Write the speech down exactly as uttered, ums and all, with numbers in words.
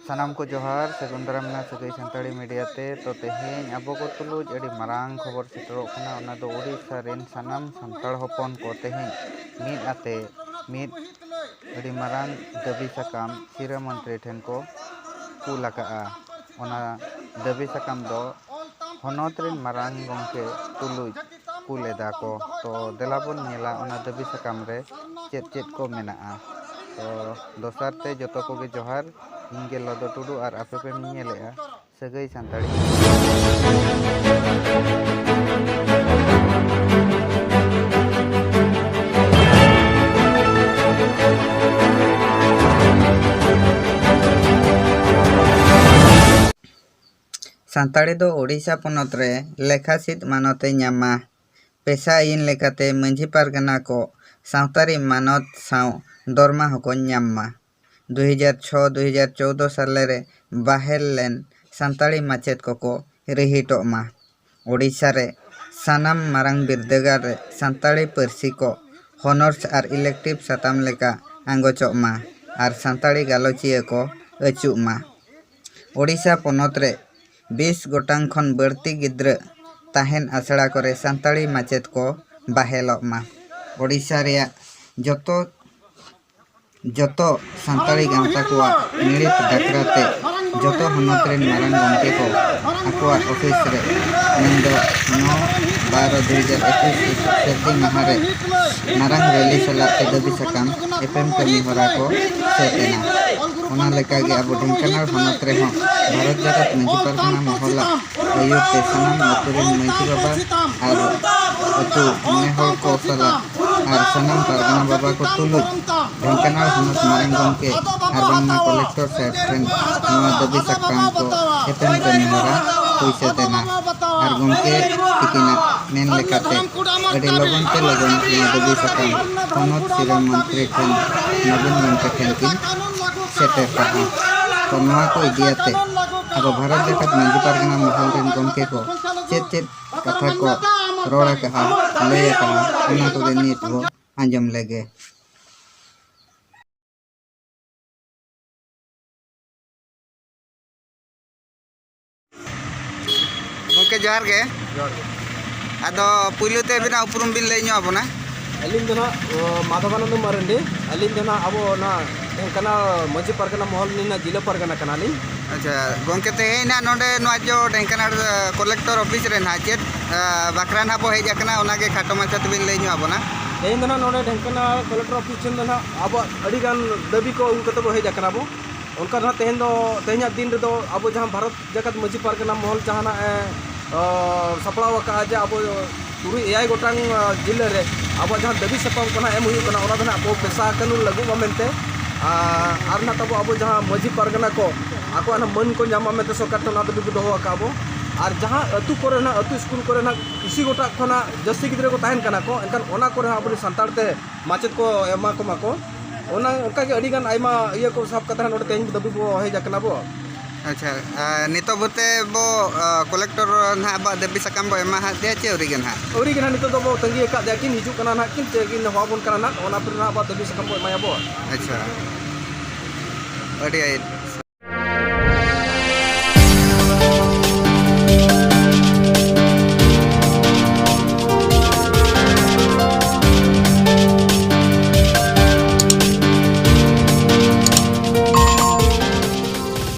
ᱥᱟᱱᱟᱢ ᱠᱚ ᱡᱚᱦᱟᱨ, ᱥᱟᱹᱜᱩᱱ ᱫᱟᱨᱟᱢ ᱱᱟ ᱥᱟᱹᱜᱟᱹᱭ ᱥᱟᱱᱛᱟᱲᱤ ᱢᱤᱰᱤᱭᱟ ᱛᱮ᱾ ᱛᱚ, ᱛᱮᱦᱮᱧ ᱟᱵᱚ ᱠᱚ ᱛᱩᱞᱩᱡ ᱟᱹᱰᱤ ᱢᱟᱨᱟᱝ ᱠᱷᱚᱵᱚᱨ ᱥᱮᱴᱮᱨᱚᱜ ᱠᱟᱱᱟ, ᱚᱱᱟ ᱫᱚ ᱳᱰᱤᱥᱟ ᱨᱮᱱ ᱥᱟᱱᱟᱢ ᱥᱟᱱᱛᱟᱲ ᱦᱚᱯᱚᱱ ᱠᱚ ᱛᱮᱦᱮᱧ ᱢᱤᱫ ᱟᱛᱮ ᱢᱤᱫ ᱟᱹᱰᱤ ᱢᱟᱨᱟᱝ ᱫᱟᱹᱵᱤ ᱥᱟᱠᱟᱢ ᱥᱤᱨᱟᱹ ᱢᱚᱱᱛᱨᱤ ᱴᱷᱮᱱ ᱠᱚ ᱠᱩᱞ ᱟᱠᱟᱜᱼᱟ᱾ ᱚᱱᱟ ᱫᱟᱹᱵᱤ ᱥᱟᱠᱟᱢ ᱫᱚ ᱦᱚᱱᱚᱛ ᱨᱮᱱ ᱢᱟᱨᱟᱝ ᱜᱚᱢᱠᱮ ᱛᱩᱞᱩᱡ ᱠᱩᱞ ᱮᱫᱟ ᱠᱚ᱾ ᱛᱚ, ᱫᱮᱞᱟ ᱵᱚᱱ ᱧᱮᱞᱟ ᱚᱱᱟ ᱫᱟᱹᱵᱤ ᱥᱟᱠᱟᱢ ᱨᱮ ᱪᱮᱫ ᱪᱮᱫ ᱠᱚ ᱢᱮᱱᱟᱜᱼᱟ᱾ ᱛᱚ, ᱫᱚᱥᱟᱨ ᱛᱮ ᱡᱚᱛᱚ ᱠᱚᱜᱮ ᱡᱚᱦᱟᱨ, ᱤᱧ ᱜᱮ ᱞᱚᱫᱚ ᱴᱩᱰᱩ ᱟᱨ ᱟᱯᱮ ᱯᱮ ᱧᱮᱞᱮᱜᱼᱟ ᱥᱟᱹᱜᱟᱹᱭ ᱥᱟᱱᱛᱟᱲᱤ᱾ ᱥᱟᱱᱛᱟᱲᱤ ᱫᱚ ᱳᱰᱤᱥᱟ ᱯᱚᱱᱚᱛ ᱨᱮ ᱞᱮᱠᱷᱟᱥᱤᱫ ᱢᱟᱱᱚᱛ ᱮ ᱧᱟᱢᱟ᱾ ᱯᱮᱥᱟ ᱟᱹᱭᱤᱱ ᱞᱮᱠᱟᱛᱮ ᱢᱟᱹᱡᱷᱤ ᱯᱟᱨᱜᱟᱱᱟ ᱠᱚ ᱥᱟᱶᱛᱟᱨᱤ ᱢᱟᱱᱚᱛ ᱥᱟᱶ ᱫᱚᱨᱢᱟ ᱦᱚᱸᱠᱚ ᱧᱟᱢ ᱢᱟ᱾ ᱫᱩ ᱦᱟᱡᱟᱨ ᱪᱷᱚ ᱫᱩ ᱦᱟᱡᱟᱨ ᱪᱳᱣᱫᱚ ᱥᱟᱞᱮ ᱨᱮ ᱵᱟᱦᱮᱞ ᱞᱮᱱ ᱥᱟᱱᱛᱟᱲᱤ ᱢᱟᱪᱮᱫ ᱠᱚᱠᱚ ᱨᱤᱦᱤᱴᱚᱜ ᱢᱟ᱾ ᱳᱰᱤᱥᱟ ᱨᱮ ᱥᱟᱱᱟᱢ ᱢᱟᱨᱟᱝ ᱵᱤᱨᱫᱟᱹᱜᱟᱲ ᱨᱮ ᱥᱟᱱᱛᱟᱲᱤ ᱯᱟᱹᱨᱥᱤ ᱠᱚ ᱦᱚᱱᱚᱨᱥ ᱟᱨ ᱤᱞᱮᱠᱴᱤᱵᱷ ᱥᱟᱛᱟᱢ ᱞᱮᱠᱟ ᱟᱸᱜᱚᱪᱚᱜ ᱢᱟ ᱟᱨ ᱥᱟᱱᱛᱟᱲᱤ ᱜᱟᱞᱚᱪᱤᱭᱟᱹ ᱠᱚ ᱟᱹᱪᱩᱜ ᱢᱟ᱾ ᱳᱰᱤᱥᱟ ᱯᱚᱱᱚᱛ ᱨᱮ ᱵᱤᱥ ᱜᱚᱴᱟᱝ ᱠᱷᱚᱱ ᱵᱟᱹᱲᱛᱤ ᱜᱤᱫᱽᱨᱟᱹ ᱛᱟᱦᱮᱱ ᱟᱥᱲᱟ ᱠᱚᱨᱮ ᱥᱟᱱᱛᱟᱲᱤ ᱢᱟᱪᱮᱫ ᱠᱚ ᱵᱟᱦᱮᱞᱚᱜ ᱢᱟ᱾ ᱳᱰᱤᱥᱟ ᱨᱮᱭᱟᱜ ᱡᱚᱛᱚ, ᱡᱚᱛᱚ ᱥᱟᱱᱛᱟᱲᱤ ᱜᱟᱶᱛᱟ ᱠᱚᱣᱟᱜ ᱢᱤᱲᱤᱛ ᱰᱟᱠᱨᱟ ᱛᱮ ᱡᱚᱛᱚ ᱦᱚᱱᱚᱛ ᱨᱮᱱ ᱢᱟᱨᱟᱝ ᱜᱚᱢᱠᱮ ᱠᱚ ᱟᱠᱚᱣᱟᱜ ᱚᱯᱷᱤᱥ ᱨᱮ, ᱢᱮᱱᱫᱚ ᱱᱚ ᱵᱟᱨᱚ ᱫᱩ ᱦᱟᱡᱟᱨ ᱮᱠᱩᱥ ᱥᱟᱹᱨᱫᱤ ᱢᱟᱦᱟ ᱨᱮ ᱢᱟᱨᱟᱝ ᱨᱮᱞᱤ ᱥᱟᱞᱟᱜ ᱛᱮ ᱫᱟᱹᱵᱤ ᱥᱟᱠᱟᱢ ᱮᱯᱮᱢ ᱠᱟᱹᱢᱤ ᱦᱚᱨᱟ ᱠᱚ ᱥᱟᱹᱛ ᱮᱱᱟ᱾ ᱚᱱᱟ ᱞᱮᱠᱟᱜᱮ ᱟᱵᱚ ᱰᱷᱮᱝᱠᱟᱱᱟᱞ ᱦᱚᱱᱚᱛ ᱨᱮᱦᱚᱸ ᱵᱷᱟᱨᱚᱛ ᱡᱟᱠᱟᱛ ᱢᱟᱹᱡᱷᱤ ᱯᱟᱨᱜᱟᱱᱟ ᱢᱚᱦᱚᱞᱟᱜ ᱟᱹᱭᱩᱨ ᱛᱮ ᱥᱟᱱᱟᱢ ᱟᱹᱛᱩ ᱨᱮᱱ ᱢᱟᱹᱡᱷᱤ ᱵᱟᱵᱟ ᱟᱨ ᱟᱹᱛᱩ ᱢᱚᱬᱮ ᱦᱚᱲ ᱠᱚ ᱥᱟᱞᱟᱜ ᱟᱨ ᱥᱟᱱᱟᱢ ᱯᱟᱨᱜᱟᱱᱟ ᱵᱟᱵᱟ ᱠᱚ ᱛᱩᱞᱩᱡ ᱰᱷᱮᱝᱠᱟᱱᱟᱞ ᱦᱚᱱᱚᱛ ᱢᱟᱨᱟᱝ ᱜᱚᱢᱠᱮ ᱟᱨ ᱵᱟᱝᱢᱟ ᱠᱚᱞᱮᱠᱴᱚᱨ ᱥᱟᱦᱮᱵᱽ ᱴᱷᱮᱱ ᱱᱚᱣᱟ ᱫᱟᱹᱵᱤ ᱥᱟᱠᱟᱢ ᱠᱚ ᱮᱯᱮᱢ ᱠᱟᱹᱢᱤ ᱦᱚᱨᱟ ᱦᱩᱭ ᱥᱟᱹᱛ ᱮᱱᱟ᱾ ᱟᱨ ᱜᱚᱢᱠᱮ ᱛᱤᱠᱤᱱᱟᱜ ᱢᱮᱱ ᱞᱮᱠᱟᱛᱮ ᱟᱹᱰᱤ ᱞᱚᱜᱚᱱ ᱛᱮ ᱞᱚᱜᱚᱱ ᱱᱚᱣᱟ ᱫᱟᱹᱵᱤ ᱥᱟᱠᱟᱢ ᱯᱚᱱᱚᱛ ᱥᱤᱨᱟᱹ ᱢᱚᱱᱛᱨᱤ ᱴᱷᱮᱱ, ᱱᱚᱵᱤᱱ ᱜᱚᱢᱠᱮ ᱴᱷᱮᱱ ᱠᱤᱱ ᱥᱮᱴᱮᱨ ᱠᱟᱜᱼᱟ᱾ ᱛᱚ, ᱱᱚᱣᱟ ᱠᱚ ᱤᱫᱤᱭᱟᱛᱮ ᱟᱵᱚ ᱵᱷᱟᱨᱚᱛ ᱡᱟᱠᱟᱛ ᱢᱟᱹᱡᱷᱤ ᱯᱟᱨᱜᱟᱱᱟ ᱢᱚᱦᱚᱞ ᱨᱮᱱ ᱜᱚᱢᱠᱮ ᱠᱚ ᱪᱮᱫ ᱪᱮᱫ ᱠᱟᱛᱷᱟ ᱠᱚ ᱨᱚᱲ ᱟᱠᱟᱫᱼᱟ, ᱞᱟᱹᱭ ᱟᱠᱟᱫᱼᱟ, ᱚᱱᱟ ᱠᱚᱜᱮ ᱱᱤᱛ ᱵᱚ ᱟᱸᱡᱚᱢ ᱞᱮᱜᱮ᱾ ᱜᱚᱢᱠᱮ, ᱡᱚᱦᱟᱨ ᱜᱮ᱾ ᱡᱚᱦᱟᱨ ᱜᱮ᱾ ᱟᱫᱚ ᱯᱩᱭᱞᱩ ᱛᱮ ᱟᱹᱵᱤᱱᱟᱜ ᱩᱯᱨᱩᱢ ᱵᱤᱱ ᱞᱟᱹᱭ ᱧᱚᱜ ᱟᱵᱚᱱᱟ᱾ ᱟᱹᱞᱤᱧ ᱫᱚ ᱱᱟᱦᱟᱜ, ᱚ, ᱢᱟᱫᱷᱚᱵᱟᱱᱚᱱᱫᱚ ᱢᱟᱨᱟᱱᱰᱤ᱾ ᱟᱹᱞᱤᱧ ᱫᱚ ᱱᱟᱦᱟᱜ ᱟᱵᱚ ᱚᱱᱟ ᱰᱷᱮᱝᱠᱟᱱᱟᱞ ᱢᱟᱹᱡᱷᱤ ᱯᱟᱨᱜᱟᱱᱟ ᱢᱚᱦᱚᱞ ᱨᱤᱱᱤᱡ ᱱᱟᱦᱟᱜ ᱡᱤᱞᱟᱹ ᱯᱟᱨᱜᱟᱱᱟ ᱠᱟᱱᱟᱞᱤᱧ᱾ ᱟᱪᱪᱷᱟ ᱜᱚᱢᱠᱮ, ᱛᱮᱦᱮᱧ ᱱᱟᱦᱟᱜ ᱱᱚᱰᱮ ᱱᱚᱣᱟ ᱡᱚ ᱰᱷᱮᱝᱠᱟᱱᱟᱞ ᱠᱚᱞᱮᱠᱴᱚᱨ ᱚᱯᱷᱤᱥ ᱨᱮ ᱱᱟᱦᱟᱜ ᱪᱮᱫ, ᱟ, ᱵᱟᱠᱷᱨᱟ ᱱᱟᱦᱟᱜ ᱵᱚ ᱦᱮᱡ ᱟᱠᱟᱱᱟ, ᱚᱱᱟᱜᱮ ᱠᱷᱟᱴᱚ ᱢᱟᱪᱷᱟ ᱛᱮᱵᱤᱱ ᱞᱟᱹᱭ ᱧᱚᱜ ᱟᱵᱚᱱᱟ᱾ ᱛᱮᱦᱮᱧ ᱫᱚ ᱱᱟᱦᱟᱜ ᱱᱚᱰᱮ ᱰᱷᱮᱝᱠᱟᱱᱟᱞ ᱠᱚᱞᱮᱠᱴᱚᱨ ᱚᱯᱷᱤᱥ ᱴᱷᱮᱱ ᱫᱚ ᱱᱟᱦᱟᱜ ᱟᱵᱚᱣᱟᱜ ᱟᱹᱰᱤᱜᱟᱱ ᱫᱟᱹᱵᱤ ᱠᱚ ᱟᱹᱜᱩ ᱠᱟᱛᱮ ᱵᱚ ᱦᱮᱡ ᱟᱠᱟᱱᱟ ᱵᱚ᱾ ᱚᱱᱠᱟ ᱫᱚ ᱱᱟᱦᱟᱜ ᱛᱮᱦᱮᱧ ᱫᱚ, ᱛᱮᱦᱮᱧᱟᱜ ᱫᱤᱱ ᱨᱮᱫᱚ ᱟᱵᱚ ᱡᱟᱦᱟᱸ ᱵᱷᱟᱨᱚᱛ ᱡᱟᱠᱟᱛ ᱢᱟᱹᱡᱷᱤ ᱯᱟᱨᱜᱟᱱᱟ ᱢᱚᱦᱚᱞ ᱡᱟᱦᱟᱱᱟᱜ ᱮ, ᱚ, ᱥᱟᱯᱲᱟᱣ ᱟᱠᱟᱫᱼᱟ ᱡᱮ ᱟᱵᱚ ᱛᱩᱨᱩᱭ ᱮᱭᱟᱭ ᱜᱚᱴᱟᱝ, ᱚ, ᱡᱤᱞᱟᱹ ᱨᱮ ᱟᱵᱚᱣᱟᱜ ᱡᱟᱦᱟᱸ ᱫᱟᱹᱵᱤ ᱥᱟᱠᱟᱢ ᱠᱚ ᱱᱟᱦᱟᱜ ᱮᱢ ᱦᱩᱭᱩᱜ ᱠᱟᱱᱟ, ᱚᱱᱟ ᱫᱚ ᱱᱟᱦᱟᱜ ᱟᱵᱚ ᱯᱮᱥᱟ ᱠᱟᱹᱱᱩᱱ ᱞᱟᱹᱜᱩᱜ ᱢᱟ ᱢᱮᱱᱛᱮ, ᱟᱨ, ᱟᱨ ᱱᱟᱦᱟᱜ ᱛᱟᱵᱚ ᱟᱵᱚ ᱡᱟᱦᱟᱸ ᱢᱟᱹᱡᱷᱤ ᱯᱟᱨᱜᱟᱱᱟ ᱠᱚ ᱟᱠᱚᱣᱟᱜ ᱱᱟᱦᱟᱜ ᱢᱟᱹᱱ ᱠᱚ ᱧᱟᱢ ᱢᱟ ᱢᱮᱱᱛᱮ ᱥᱚᱨᱠᱟᱨ ᱴᱷᱮᱱ ᱚᱱᱟ ᱫᱟᱹᱵᱤ ᱵᱚ ᱫᱚᱦᱚ ᱟᱠᱟᱫᱼᱟ ᱵᱚ᱾ ᱟᱨ ᱡᱟᱦᱟᱸ ᱟᱹᱛᱩ ᱠᱚᱨᱮ ᱱᱟᱦᱟᱜ, ᱟᱹᱛᱩ ᱥᱠᱩᱞ ᱠᱚᱨᱮ ᱱᱟᱦᱟᱜ ᱤᱥᱤ ᱜᱚᱴᱟᱝ ᱠᱷᱚᱱᱟᱜ ᱡᱟᱹᱥᱛᱤ ᱜᱤᱫᱽᱨᱟᱹ ᱠᱚ ᱛᱟᱦᱮᱱ ᱠᱟᱱᱟ ᱠᱚ, ᱮᱱᱠᱷᱟᱱ ᱚᱱᱟ ᱠᱚᱨᱮ ᱦᱚᱸ ᱟᱵᱚ ᱥᱟᱱᱛᱟᱲ ᱛᱮ ᱢᱟᱪᱮᱫ ᱠᱚ ᱮᱢᱟ ᱠᱚᱢᱟ ᱠᱚ᱾ ᱚᱱᱟ ᱚᱱᱠᱟᱜᱮ ᱟᱹᱰᱤᱜᱟᱱ ᱟᱭᱢᱟ ᱤᱭᱟᱹ ᱠᱚ ᱥᱟᱵ ᱠᱟᱛᱮ ᱱᱚᱰᱮ ᱛᱮᱦᱮᱧ ᱫᱷᱟᱹᱵᱤᱡ ᱵᱚ ᱦᱮᱡ ᱟᱠᱟᱱᱟ ᱵᱚ᱾ ᱟᱪᱪᱷᱟ, ᱟᱨ ᱱᱤᱛᱚᱜ ᱵᱚᱞᱛᱮ ᱵᱚ, ᱟ, ᱠᱚᱞᱮᱠᱴᱚᱨ ᱱᱟᱦᱟᱜ ᱟᱵᱚᱣᱟᱜ ᱫᱟᱹᱵᱤ ᱥᱟᱠᱟᱢ ᱵᱚ ᱮᱢᱟ ᱦᱟᱫ ᱫᱮᱭᱟ ᱪᱮ ᱟᱹᱣᱨᱤ ᱜᱮ ᱱᱟᱦᱟᱜ? ᱟᱹᱣᱨᱤ ᱜᱮ ᱱᱟᱦᱟᱜ, ᱱᱤᱛᱚᱜ ᱫᱚ ᱵᱚ ᱛᱟᱺᱜᱤ ᱟᱠᱟᱫ ᱫᱮᱭᱟ, ᱠᱤᱱ ᱦᱤᱡᱩᱜ ᱠᱟᱱᱟ ᱱᱟᱦᱟᱜ, ᱠᱤᱱ ᱪᱮᱫ ᱠᱤᱱ ᱦᱚᱦᱚ ᱟᱵᱚᱱ ᱠᱟᱱᱟ ᱱᱟᱦᱟᱜ, ᱚᱱᱟ ᱯᱚᱨᱮ ᱱᱟᱦᱟᱜ ᱟᱵᱚᱣᱟᱜ ᱫᱟᱹᱵᱤ ᱥᱟᱠᱟᱢ ᱵᱚ ᱮᱢᱟᱭᱟ ᱵᱚ᱾ ᱟᱪᱪᱷᱟ, ᱟᱹᱰᱤ